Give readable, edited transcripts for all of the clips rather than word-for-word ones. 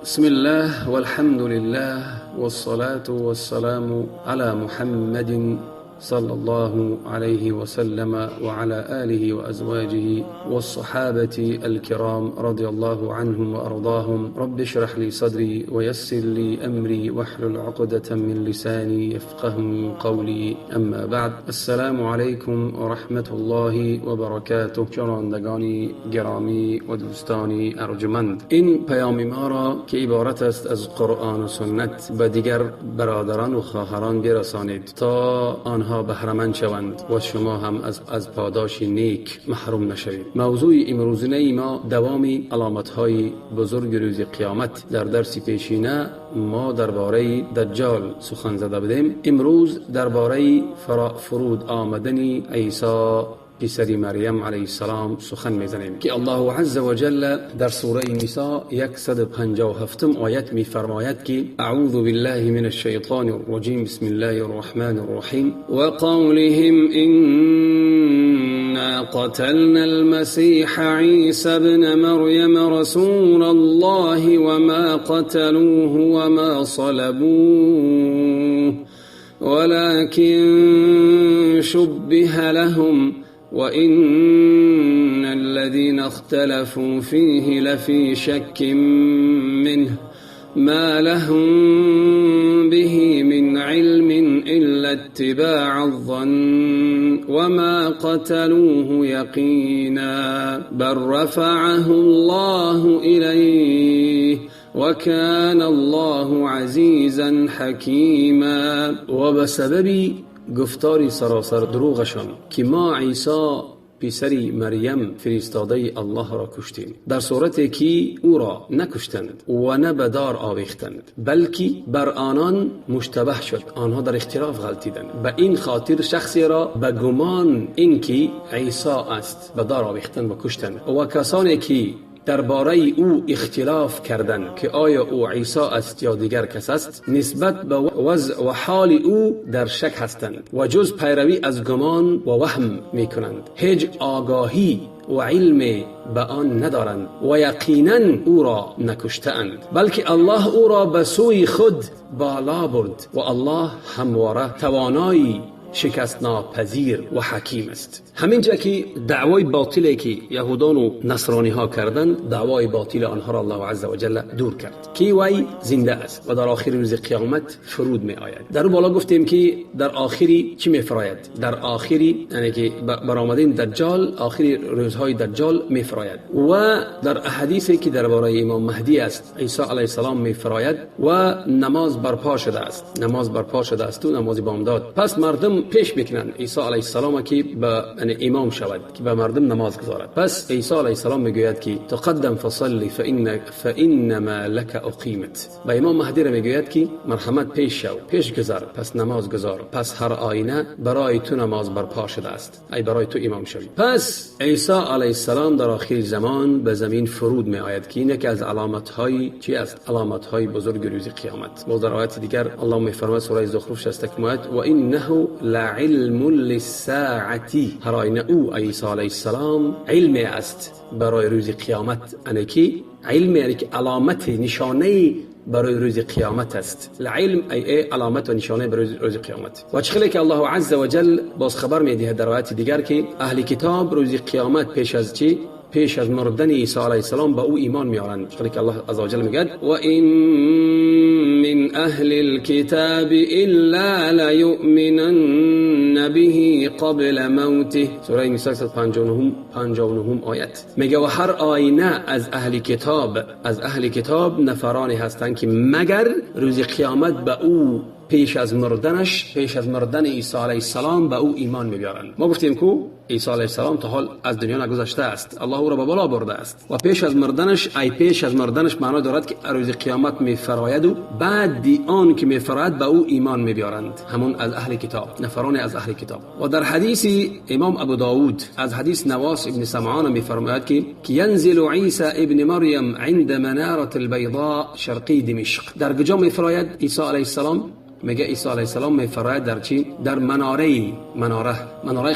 بسم الله والحمد لله والصلاة والسلام على محمد صلى الله عليه وسلم وعلى آله وأزواجه والصحابة الكرام رضي الله عنهم وأرضاهم. رب اشرح لي صدري ويسر لي أمري واحلل عقدة من لساني يفقه قولي. أما بعد، السلام عليكم ورحمة الله وبركاته. شنوندگان گرامی و دوستان ارجمند، این پیام ما را که عبارت است از قرآن و سنت به دیگر برادران و خواهران برسانید تا آنها بهره‌مند شوند و شما هم از پاداش نیک محروم نشوید. موضوع امروزینه ما دوام علامت‌های بزرگ روز قیامت. در درس پیشینه ما درباره دجال سخن زده بودیم. امروز درباره فرود آمدن عیسی پسر مریم علیه السلام سخن میزنیم که الله عز وجل در سوره نساء 157 آیت میفرماید که اعوذ بالله من الشیطان الرجیم، بسم الله الرحمن الرحیم، وقولهم إنا قتلنا المسيح عيسى ابن مريم رسول الله وما قتلوه وما صلبوه ولكن شبه لهم وإن الذين اختلفوا فيه لفي شك منه ما لهم به من علم إلا اتباع الظن وما قتلوه يقينا بل رفعه الله إليه وكان الله عزيزا حكيما. وبسبب گفتاری سراسر دروغشان که ما عیسی پسر مریم فرستاده الله را کشتیم، در صورتی که او را نکشتند و نه به دار آویختند، بلکه بر آنان مشتبه شد، آنها در اختلاف غلطیدند. به این خاطر شخصی را به گمان اینکه عیسی است به دار آویختند و کشتند. و کسانی که درباره او اختلاف کردند که آیا او عیسی است یا دیگر کس است، نسبت به وضع و حال او در شک هستند و جز پیروی از گمان و وهم میکنند، هیچ آگاهی و علم به آن ندارند و یقینا او را نکشتند، بلکه الله او را به سوی خود بالا برد و الله همواره توانایی شکست ناپذیر و حکیم است. همینجا که دعوای باطلی که یهودان و نصرانی ها کردند، دعوای باطل آنها را الله عز وجل دور کرد که وی زنده است و در آخر روز قیامت فرود می آید. در بالا گفتیم که در آخری چی می فراید؟ در آخری یعنی که برآمدن دجال، آخری روزهای دجال می فراید. و در احادیثی که درباره امام مهدی است، عیسی علیه السلام می فراید و نماز برپا شده است، نماز برپا شده است و نماز بامداد. پس مردم پیش میکنند عیسی علیه السلام که به امام شود، که به مردم نماز گذارد. پس عیسی علیه السلام میگوید که تقدم فصلی فانما لك اقیمت. به امام مهدی را میگوید که مرحمت پیش شو، پیش گذار، پس نماز گذار، پس هر آینه برای تو نماز برپا شده است، ای برای تو امام شوی. پس عیسی علیه السلام در آخر زمان به زمین فرود می آید که این یکی از علامت های چی است؟ علامت های بزرگ روز قیامت. باز در آیت دیگر الله میفرماید، سوره زخرف 61 آیت، و انه لعلم للساعة. هر آینه او عیسی علیه السلام علم است برای روز قیامت. انکی علم یعنی که علامت، نشانه برای روز قیامت است. العلم ای علامت و نشانه برای روز قیامت. و چخلی که الله عز وجل باز خبر میدهد در آیات دیگر که اهل کتاب روز قیامت پیش از چی؟ پیش از مردن عیسی علیه السلام به او ایمان میارند. چخلی که الله عز وجل میگه و این من اهل الكتاب الا لیؤمنن به قبل موته. سوره نساء 159 آیت میگه و هر آینه از اهل کتاب، از اهل کتاب نفرانی هستند که مگر روز قیامت به او پیش از مردنش، پیش از مردن عیسی علیه السلام به او ایمان می‌آورند. ما گفتیم که عیسی علیه السلام تا حال از دنیا نگذشته است، الله او را به بالا برده است و پیش از مردنش، ای پیش از مردنش معنا دارد که روز قیامت میفراید و بعد آن که میفراید به او ایمان می‌آورند، همون از اهل کتاب، نفران از اهل کتاب. و در حدیث امام ابو داود از حدیث نواس ابن سمعان میفرماید که ینزل عیسی ابن مریم عند مناره البیضاء شرقی دمشق. در کجا میفراید عیسی علیه السلام؟ میگه عیسی علیه السلام میفرماید در چی؟ در مناره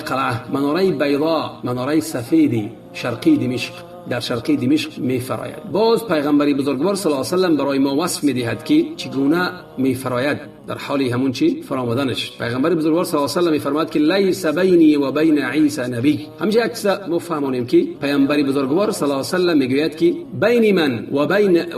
قلعه، مناره بیضا، مناره سفیدی شرقی دمشق. در شرقی دمشق میفراید. باز پیغمبر بزرگوار صلی الله علیه و سلم برای ما وصف میدهد که چگونه میفراید در حال همون چی فرامدنش. پیغمبر بزرگوار صلی الله علیه و سلم میفرماید که لیس بینی و بین عیسی نبی. همینجا یک مفهمونیم که پیغمبر بزرگوار صلی الله علیه و سلم میگوید که بین من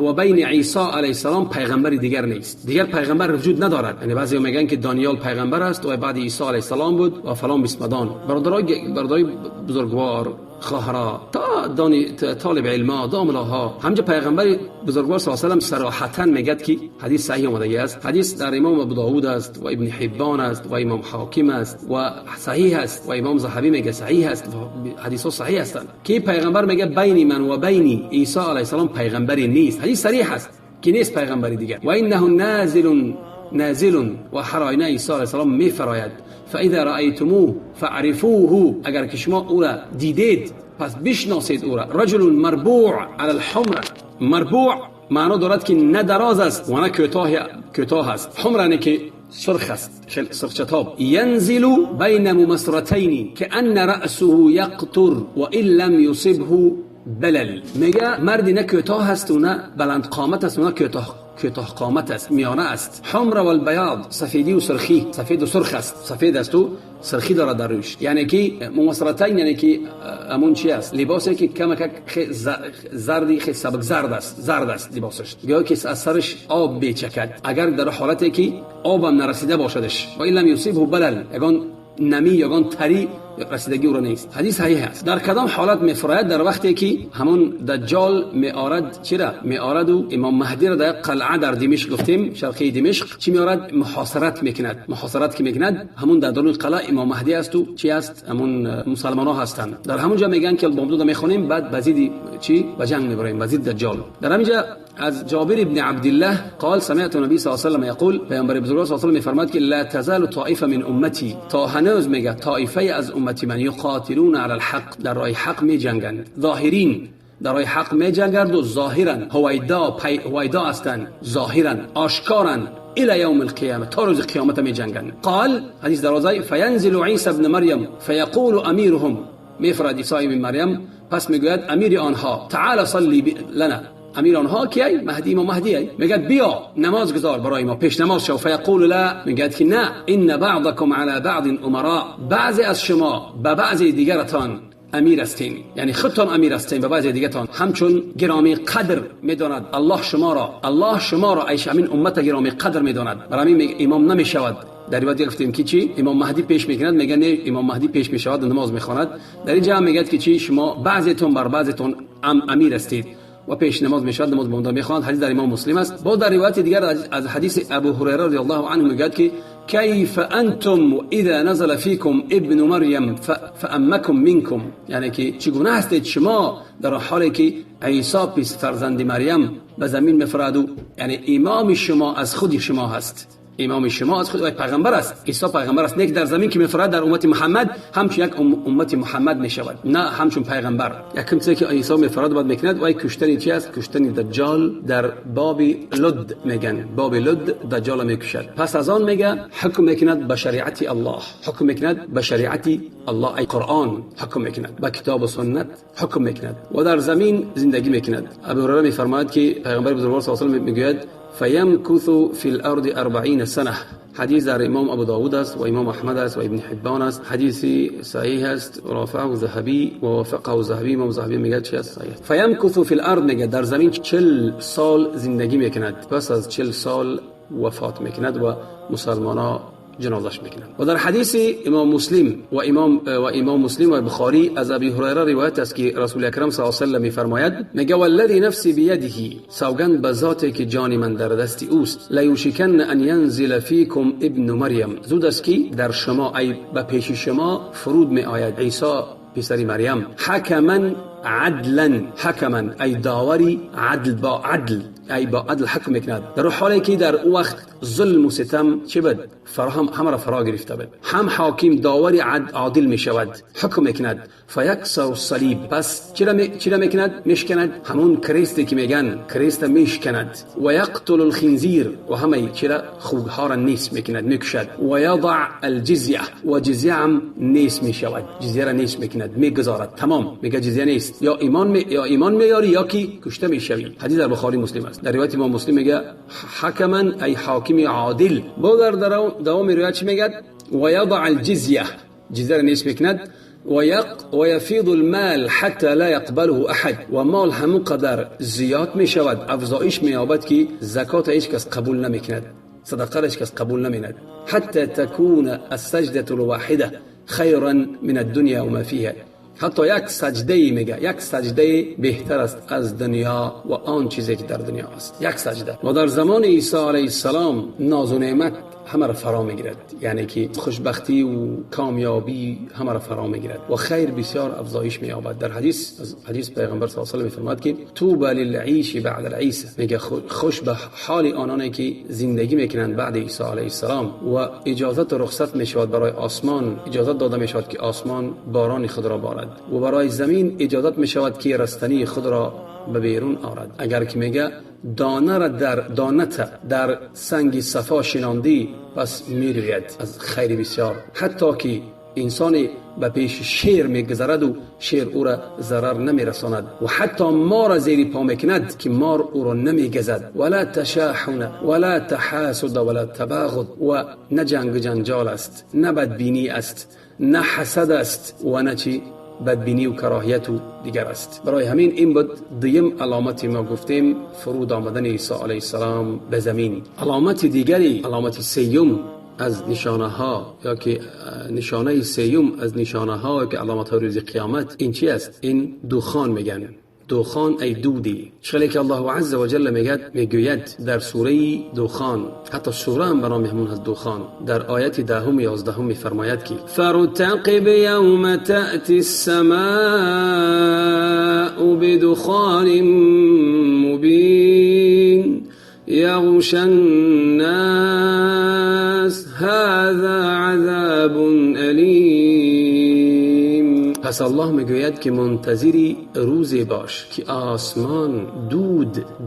و بین عیسی علیه السلام پیغمبر دیگر نیست، دیگر پیغمبر وجود ندارد. یعنی بعضی میگن که دانیال پیغمبر است و بعد عیسی علیه السلام بود و فلان بسمدان. برادرای بزرگوار، خواهرا، تا دانی طالب علما، داملاها، همجا پیغمبر بزرگوار صلی الله علیه و سلم صراحتا میگد که حدیث صحیح آمده است. حدیث در امام ابو داود است و ابن حبان است و امام حاکم است و صحیح است و امام ذهبی میگه صحیح است و حدیث ها صحیح هستند که پیغمبر میگه بین من و بین عیسی علیه السلام پیغمبری نیست. حدیث صریح است که نیست پیغمبری دیگر. و انه نازل و هر آینه عیسی علیه السلام میفراید. فاذا رأيتموه فاعرفوه، اگر که شما او را دیدید پس بشناسید او را. رجل مربوع علی الحمره، مربوع معنا دارد که نه دراز است و نه کوتاه است. حمره یعنی که سرخ است، سرخ چتاب. ینزل بین ممسرتین كأن رأسه یقطر وإن لم یصبه بلل. میگه مردی نه کوتاه است و نه بلند قامت است و نه کوتاه قامت است، میانه است. حمر و البیاض، سفیدی و سرخی، سفید و سرخ است، سفید است و سرخی دارد در روش. یعنی که ممسرتین یعنی که امون چی است؟ لباسی که کمک زردی خیلی سبک زرد است، زرد است لباسش، گویا که از سرش آب بیچکد اگر در حالتی که آبم نرسیده باشدش. و این لم یصیبه بلل، یگان نمی یگان تری رسیدگی او را نیست. حدیث صحیح است. در کدام حالت میفراید؟ در وقتی که همون دجال میآرد، چرا میآرد؟ و امام مهدی را در قلعه در دمشق گفتیم، شرقی دمشق، چی میآرد؟ محاصرت میکند. محاصرت که میکند همون در درون قلعه امام مهدی است و چی است؟ همون مسلمان ها هستند. در همونجا میگن که بامداد میخونیم، بعد بزید چی؟ به جنگ میبریم، بزید دجال. در همینجا از جابر ابن عبدالله قال سمعت النبی صلی الله علیه و سلم یقول، پیامبر بزرگوار صلی الله علیه و سلم میفرماد که لا تزال طائفه من امتی، تا هنوز میگه طائفه از امتی من یقاتلون علی الحق، در راه حق می جنگند، ظاهرین در راه حق می جنگند و ظاهرا هویدا هستند، ظاهرا آشکارا الى یوم القیامه، تا روز قیامت می جنگند. قال حدیث درازای فینزل عیسی ابن مریم فیقول امیرهم، میفرد عیسی ابن مریم پس میگوید امیر آنها تعال صلی لنا، امیر آنها کی؟ مهدی، ما مهدی ای. میگه بیا نماز گزار برای ما، پیش نماز شو. فیقول لا، میگه که نه، ان بعضکم علی بعض امراء، بعضی از شما به بعضی دیگرتان امیر هستین، یعنی خودتان امیر هستین به بعضی دیگرتان. همچون گرامی قدر میداند الله شما را، الله شما را ایش امین امت گرامی قدر میداند. برای همین امام نمیشود. در روایت گفتیم که چی؟ امام مهدی پیش میکند، میگه نه امام مهدی پیش میشود و نماز میخواند. در اینجا هم میگه که چی؟ شما بعضیتون بر بعضیتون امیر هستید و پیش نماز میشود، نماز بامداد میخواند. حدیث در امام مسلم است. با در روایت دیگر از حدیث ابو هریره رضی الله عنه میگه که کیف انتم اذا نزل فیکم ابن مریم فامکم منکم، یعنی که چگونه هستید شما در حالی که عیسی پس فرزند مریم به زمین میفراد، یعنی امام شما از خود شما هست، امام شما از خود و پیغمبر است، عیسی پیغمبر است. نه در زمین که میفراد در امت محمد همچون یک امت محمد میشود، نه همچون پیغمبر. یکم چیزی که عیسی میفراد بعد میکند و کشتن چی است؟ کشتن دجال در باب لد میگن، باب لد دجال میکشد. پس از آن میگه حکم میکند به شریعت الله، حکم میکند به شریعت الله، ای قرآن حکم میکند، به کتاب و سنت حکم میکند و در زمین زندگی میکند. ابو هریره میفرماید که پیغمبر بزرگوار صلی الله علیه و میگوید فیمکث فی الارض 40 سنه. حدیث در امام ابو داود است و امام احمد است و ابن حبان است. حدیث صحیح است، رافعه ذهبی و وافقه ذهبی. امام ذهبی میگه چی است؟ صحیح. فیمکث فی الارض میگه در زمین 40 سال زندگی میکند، پس از 40 سال وفات میکند و مسلمانا جنازش میکنند. و در حدیث امام مسلم و امام مسلم و بخاری از ابی هریره روایت است که رسول اکرم صلی الله علیه و سلم میفرماید، میگه والذی نفسی بیده، سوگند به ذاتی که جان من در دست اوست، لیوشکن ان ینزل فیکم ابن مریم، زود است که در شما ای به پیش شما فرود می آید عیسی پسر مریم، حکما عدلا، حکما ای داوری عدل، با عدل ای با عدل حکم میکند. در حالی که در او وقت ظلم و ستم چه بود؟ فراهم همه را فرا گرفته بود. هم حاکم داوری عادل می شود، حکم میکند. فیکسر الصلیب، پس چرا میکند؟ میشکند همون کریستی که میگن کریست میشکند. و یقتل الخنزیر، و همه چرا خوگها را نیست میکند، میکشد. و یضع الجزیه، و جزیه هم نیست میشود، جزیه را نیست میکند، میگذارد، تمام میگه جزیه نیست. نیست، یا ایمان میاری یا کی کشته میشوی. حدیث در بخاری مسلم است. در روایت امام مسلم میگه حکما ای حاکم عادل. با در دوام روایت چی میگه؟ و یضع الجزیه، جزیه را نیست میکند، و یفیض المال حتی لا يقبله احد، و مال همون قدر زیاد میشود، افزایش مییابد که زکات هیچ کس قبول نمیکند، صدقه را هیچ کس قبول نمیکند. حتی تكون السجدة الواحدة خیرا من الدنیا و ما فيها، حتی یک سجده، میگه یک سجده بهتر است از دنیا و آن چیزی که در دنیا است، یک سجده. و در زمان عیسی علیه السلام ناز و نعمت همه را فرا میگیرد، یعنی که خوشبختی و کامیابی همه را فرا میگیرد و خیر بسیار افزایش مییابد. در حدیث از حدیث پیغمبر صلی الله علیه و میفرماد که طوبی للعیش بعد العیسی، میگه خوش به حال آنانی که زندگی میکنند بعد عیسی علیه السلام. و اجازت و رخصت میشود برای آسمان، اجازت داده میشود که آسمان باران خود را بارد و برای زمین اجازت میشود که رستنی خود را به بیرون آرد. اگر که میگه دانه را در دانت در سنگ صفا شناندی پس میروید از خیر بسیار، حتی که انسان به پیش شیر میگذرد و شیر او را ضرر نمیرساند و حتی مار زیر پا میکند که مار او را نمیگزد. ولا تشاحن ولا تحاسد ولا تباغض، و نه جنگ جنجال است، نه بدبینی است، نه حسد است و نه چی بدبینی و کراهیت و دیگر است. برای همین این بود دیم علامت ما گفتیم فرود آمدن عیسی علیه السلام به زمین. علامت دیگری، علامت سیوم از نشانه ها، یا که نشانه سیوم از نشانه ها که علامت های روز قیامت، این چی است؟ این دخان میگن. دخان ای دودی، چخلی که الله عز و جل میگوید در سوره دخان، حتی سوره هم به نام همون هست دخان، در آیت 10 و 11 میفرماید که فارتقب یوم تأتی السماء بدخان مبین یغشی الناس هذا عذاب الیم. پس الله میگوید که منتظری روزی باش که آسمان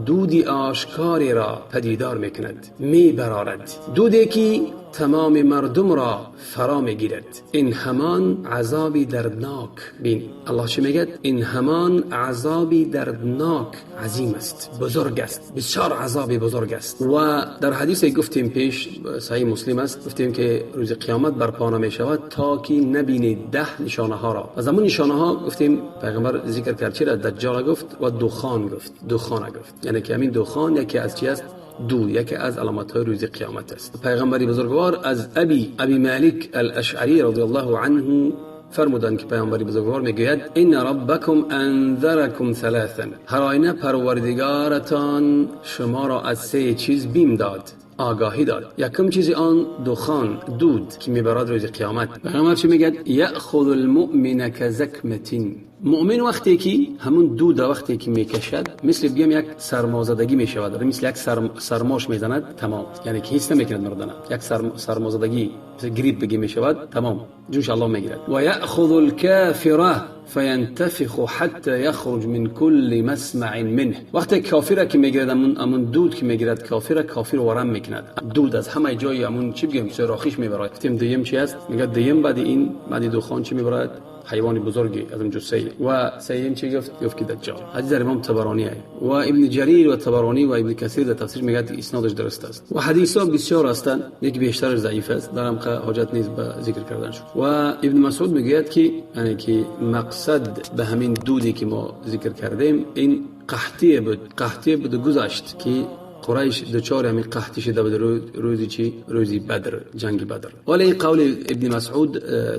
دودی آشکاری را پدیدار میکند، میبرارد، دودی که تمام مردم را فرا میگیرد. این همان عذابی دردناک. بین الله چی میگه؟ این همان عذابی دردناک عظیم است، بزرگ است، بسیار عذابی بزرگ است. و در حدیث گفتیم پیش، صحیح مسلم است، گفتیم که روز قیامت برپا نمی شود تا که نبینید 10 نشانه ها را. از همون نشانه ها گفتیم پیغمبر ذکر کرد چرا؟ دجال گفت و دخان گفت، دخان گفت، یعنی که همین دخان یکی از چی است؟ دو، یکی از علامت های روز قیامت است. پیغمبری بزرگوار از ابی مالک الاشعری رضی الله عنه فرمودند که پیامبری بزرگوار میگوید ان ربکم انذرکم ثلاثا، هر آینه پروردگارتان شما را از 3 چیز بیم داد، آگاهی داد. یکم چیز آن دخان، دود که میبرد روز قیامت. پیغمبر چی میگه؟ یأخذ المؤمن کزکمة. مؤمن وقتی که همون دود وقتی که میکشد، مثل بگم یک سرمازدگی میشود، مثل یک سرماش میزند، تمام، یعنی که هیچ نمیکند مردانه، یک سرمازدگی مثل گریپ بگی میشود، تمام، جوش الله میگیرد. و یأخذ الكافر فینتفخ حتی یخرج من كل مسمع منه. وقتی کافر که میگیرد، همون دود که میگیرد کافر ورم میکند، دود از همه جای همون چی بگیم سراخیش میبرد. گفتیم دیم چی است؟ میگه دیم بعد این، بعد دخان چی میبرد؟ حیوان بزرگی از جثه. و سیم چی گفت؟ گفت که دجال. حدیث در امام طبرانی و ابن جریر و طبرانی و ابن کثیر در تفسیر میگه اسنادش درست است. و حدیث ها بسیار هستند، یک بیشتر ضعیف است، در هم حاجت نیست به ذکر کردن شد. و ابن مسعود میگوید که یعنی که مقصد به همین دودی که ما ذکر کردیم این قحطی بود، قحطی بود گذشت که قریش دچار همین قحطی شده بود روزی چی؟ روزی بدر، جنگ بدر. ولی قول ابن مسعود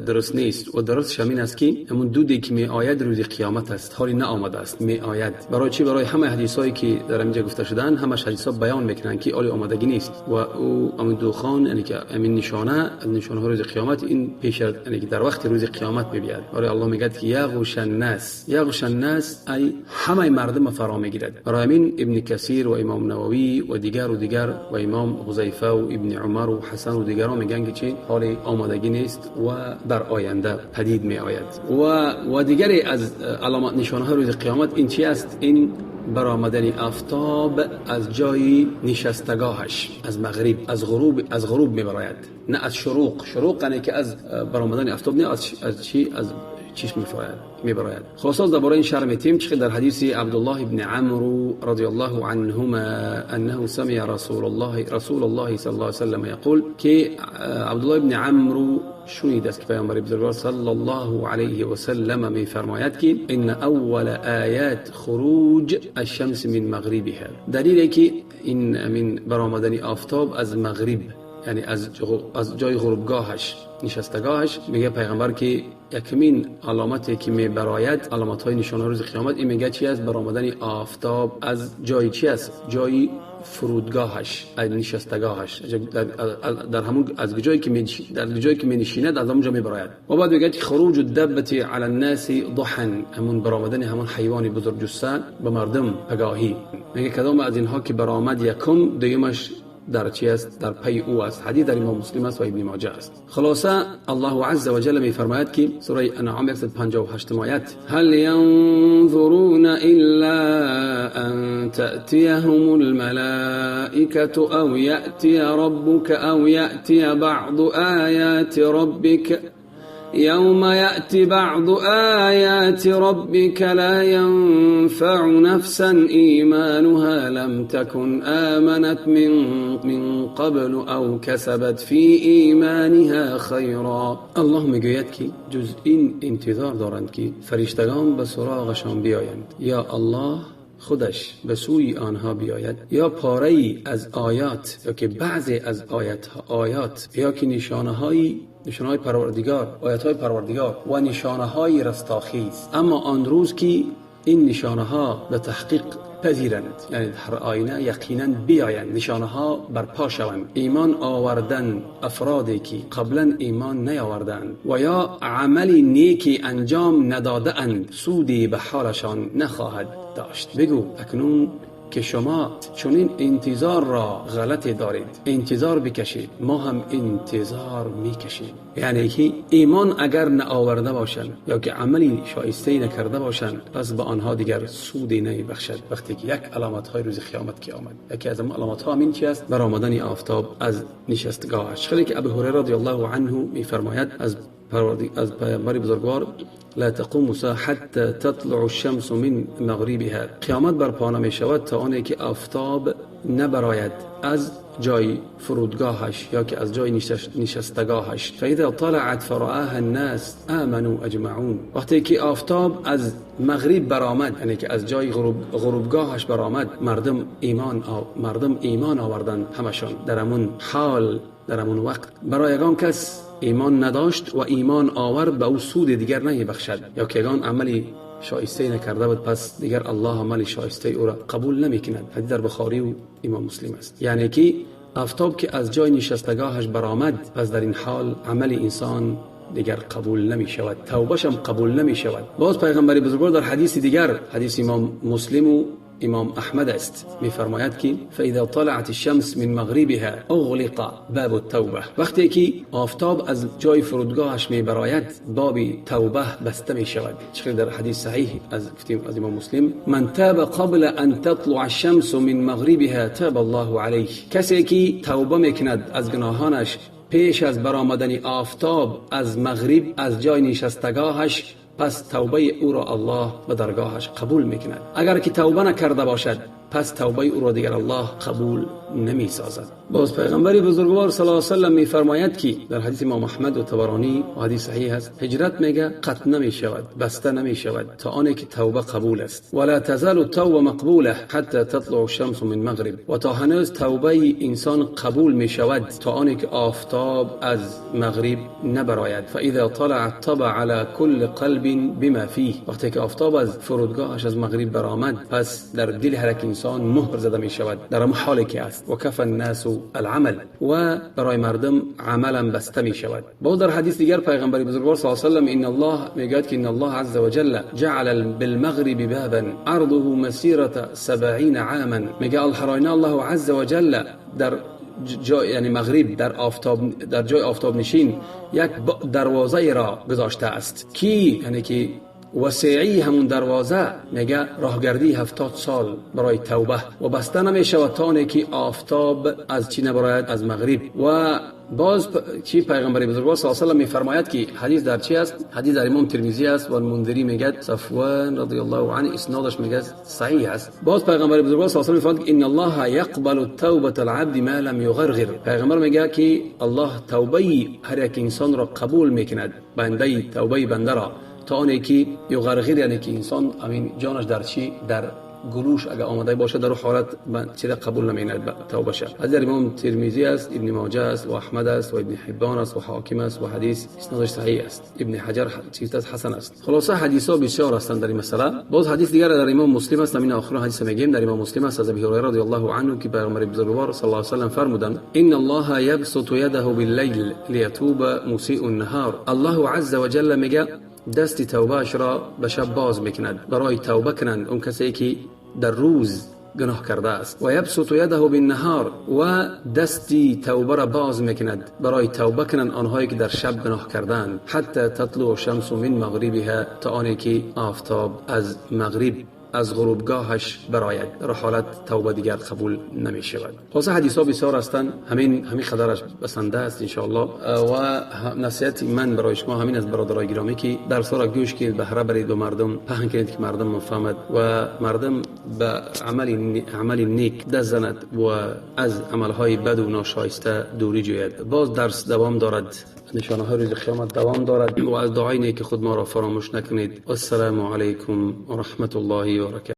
درست نیست و درست همین است که همون دودی که می آید روز قیامت است، حالی نه آمده است، می آید. برای چی؟ برای همه حدیثایی که در اینجا گفته شدن همش حدیثا بیان میکنن که حالی آمدگی نیست و او همون دخان، یعنی که همین نشانه از نشانه های روز قیامت، این پیش، یعنی که در وقت روز قیامت می بیاد. برای الله میگه که یغش الناس، یغش الناس ای همه مردم فرا میگیرد. برای همین ابن کثیر و امام نووی و دیگر و دیگر و امام حذیفه و ابن عمر و حسن و دیگران میگن که چی؟ حال آمادگی نیست و در آینده پدید می آید. و دیگری از علامات نشانه های روز قیامت این چی است؟ این برآمدن آفتاب از جای نشستگاهش، از مغرب، از غروب می براید، نه از شروق. شروق یعنی که از برآمدن آفتاب نه، از چی؟ از چشم میبراید. خلاص درباره این شرح میتیم چه در حدیث عبدالله ابن عمرو رضی الله عنهما انه سمع رسول الله صلی الله علیه وسلم یقول که عبدالله ابن عمرو شنید است که پیامبر بزرگوار صلی الله علیه و سلم میفرماید که ان اول آیات خروج الشمس من مغربها، دلیلی که این من برآمدن آفتاب از مغرب، یعنی از جای غروبگاهش، نشستگاهش، میگه پیغمبر که یکمین علامتی که میبراید، علامت های نشانه روز قیامت، این میگه چی است؟ برآمدن آفتاب از جای چی است؟ جای فرودگاهش، از نشستگاهش، در همون از جایی که در جایی که می‌نشیند از اونجا میبراید. و بعد میگه خروج الدبه علی الناس ضحا، همون برآمدن همون حیوان بزرگ جثه به مردم پگاهی. میگه کدام از اینها که برآمد یکم، دومش در چی است؟ در پی او است. حدیث در امام مسلم است و ابن ماجه است. خلاصه الله عز وجل میفرماید که سوره انعام 158 آیت: هل ينظرون الا ان تأتيهم الملائكة او يأتي ربك او يأتي بعض آيات ربك يوم يأتي بعض آيات ربك لا ينفع نفسا إيمانها لم تكن آمنت من قبل أو كسبت في إيمانها خيرا. الله میگوید که جز این انتظار دارند که فرشتگان به سراغشان بیایند، یا الله خودش به سوی آنها بیاید، یا پاره‌ای از آیات، یا که بعضی از آیات، یا که نشانه‌های پروردگار، آیات‌های پروردگار و نشانه‌های رستاخیز. اما آن روز که این نشانه‌ها به تحقیق پذیرند، یعنی هر آینه یقینا بیایند، نشانه‌ها برپا شوند، ایمان آوردن افرادی که قبلا ایمان نیاوردند و یا عمل نیکی انجام نداده‌اند، سودی به حالشان نخواهد داشت. بگو اکنون که شما چنین انتظار را غلطی دارید، انتظار بکشید، ما هم انتظار میکشیم. یعنی که ایمان اگر نآورده باشند یا که عملی شایسته نکرده باشند، پس به آنها دیگر سودی نمیبخشد. وقتی که یک علامت های روز قیامت که آمد، یکی از علامت ها همین چی است؟ برآمدن آفتاب از نشستگاهش. خیلی که ابو هریره رضی الله عنه میفرماید از پیامبر بزرگوار: لا تقوم الساعة حتى تطلع الشمس من مغربها. قیامت برپا نمی شود تا آنی که آفتاب نبراید از جای فرودگاهش یا که از جای نشستگاهش. فاذا طلعت فرآها الناس آمنوا اجمعون. وقتی که آفتاب از مغرب برآمد، یعنی که از جای غروبگاهش برآمد، مردم ایمان آوردند همشان. در همون حال، در همون وقت برای یگان کس ایمان نداشت و ایمان آورد، به او سود دیگر نمیبخشد، یا که یگان عملی شایسته نکرده بود، پس دیگر الله عمل شایسته او را قبول نمیکند. حدیث در بخاری و امام مسلم است. یعنی که آفتاب که از جای نشستگاهش برآمد، پس در این حال عمل انسان دیگر قبول نمی شود، توبهش هم قبول نمی شود. باز پیغمبر بزرگوار در حدیث دیگر، حدیث امام مسلم و امام احمد است، میفرماید که فاذا طلعت الشمس من مغربها اغلق باب التوبه. وقتی که آفتاب از جای فرودگاهش میبراید، باب توبه بسته می شود. چه در حدیث صحیح از از امام مسلم: من تاب قبل ان تطلع الشمس من مغربها تاب الله علیه. کسی که توبه میکند از گناهانش پیش از برآمدن آفتاب از مغرب، از جای نشستگاهش، پس توبه او را الله به درگاهش قبول میکند. اگر که توبه نکرده باشد، پس توبه او را دیگر الله قبول نمی سازد. باز پیغمبر بزرگوار صلی الله علیه و سلم میفرماید که در حدیث امام احمد و طبرانی و حدیث صحیح است، هجرت میگه قطع نمی شود، بسته نمی شود تا آنی که توبه قبول است. ولا تزال التوبه مقبوله حتى تطلع الشمس من مغرب. و تا هنوز توبه انسان قبول می شود تا آنی که آفتاب از مغرب نبراید. فاذا طلعت طبع على كل قلب بما فيه. وقتی که آفتاب از فرودگاهش از مغرب برآمد، پس در دل هر یک انسان مهر زده می شود در آن حالی که است. و کف الناس العمل، و برای مردم عملا بسته می شود. باز در حدیث دیگر پیغمبر بزرگوار صلی الله علیه و سلم ان الله میگوید که ان الله عز وجل جعل بالمغرب بابا عرضه مسیرة 70 عاما. میگه الحراینا الله عز وجل در جای، یعنی مغرب، در آفتاب، در جای آفتاب نشین یک دروازه را گذاشته است کی، یعنی که وسیعی همون دروازه میگه راهگردی 70 سال برای توبه و بسته نمیشود تا آنی که آفتاب از چی نبراید؟ از مغرب. و باز چی پیغمبر بزرگوار صلی الله علیه و سلم میفرماید که حدیث در چی است؟ حدیث در امام ترمذی است و المنذری میگه صفوان رضی الله عنه اسنادش میگه صحیح است. باز پیغمبر بزرگوار صلی الله علیه و سلم میفرماید ان الله یقبل التوبه العبد ما لم یغرغر. پیغمبر میگه که الله توبه هر یک انسان را قبول میکند، بنده توبه بنده را تا آنی که یغرغر، یعنی که انسان امین جانش در چی؟ در گلوش اگر آماده باشه در حالت چیز قبول نمی‌کند توبه شه. از در امام ترمذی است، ابن ماجه است و احمد است و ابن حبان است و حاکم است و حدیث اسنادش صحیح است. ابن حجر چیز حسن است. خلاصه حدیث‌ها بسیار هستند در این مسئله. باز حدیث دیگر در امام مسلم است، همین آخرین حدیث میگیم در امام مسلم است از ابی هریره رضی الله عنه که پیغمبر بزرگوار صلی الله علیه و سلم فرمودند ان الله یبسط یده باللیل لیتوب مسیء النهار. الله عز وجل میگه دست توبهش را به شب باز میکند برای توبه کنند اون کسی که در روز گناه کرده است. و یبسط یده بالنهار، و دستی توبه را باز میکند برای توبه کنند آنهایی که در شب گناه کردند. حتی تطلع الشمس من مغربها، تا آنی که آفتاب از مغرب از غروبگاهش براید. در حالت توبه دیگر قبول نمی شود. خلاصه حدیث ها بسیار هستند، همین قدرش بسنده است ان شاء الله. و نصیحت من برای شما همین از برادرای گرامی که درس را گوش کنید، بهره برید و مردم پهن کنید که مردم مفهمد و مردم به عمل نیک دست زند و از عملهای بد و ناشایسته دوری جوید. باز درس دوام دارد، نشانه های روز قیامت دوام دارد و از دعای نیک خود ما را فراموش نکنید. السلام علیکم و رحمت الله و برکاته.